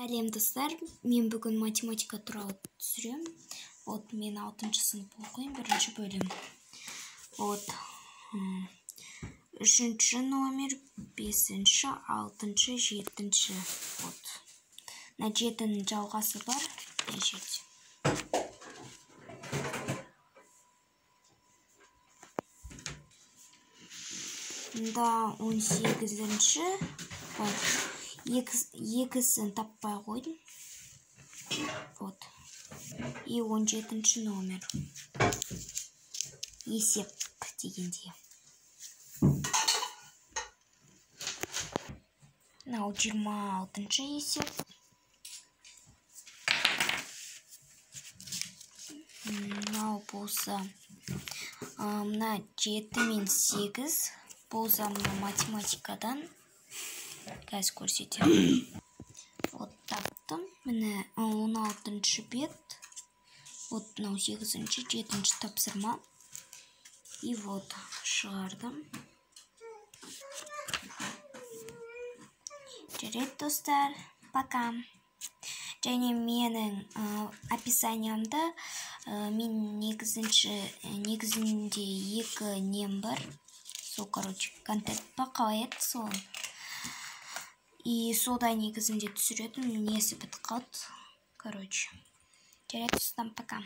Сәлем, достар! Мен бүгін математика туралы түсіремін. Вот, мен алтыншы сынып оқимын, бірінші бөлім. Вот, үшінші номер, бесінші, алтыншы, жетінші. Вот, мына жетінің жалғасы бар мына жерде. Мында 18-ші бар. Екісін таппай қойдым. Вот, и 17-ші номер, есеп дегенде. Мынау 26-шы есеп. Мынау болса, мына 7 мен 8 болса, мына математикадан қазір көрсетемін. Вот, таптым, міне, 16-шы бет. Вот, мынау сегізінші, жетінші тапсырма. И вот, шығардым. Жарайды, достар, пока. Және менің описаниямда мен негізінде екі нем бар сол, короче, контент па, қалай еді, сол. И сода негізінде түсіретін несі бітіп қалды, короче. Жарайды, достар, пока.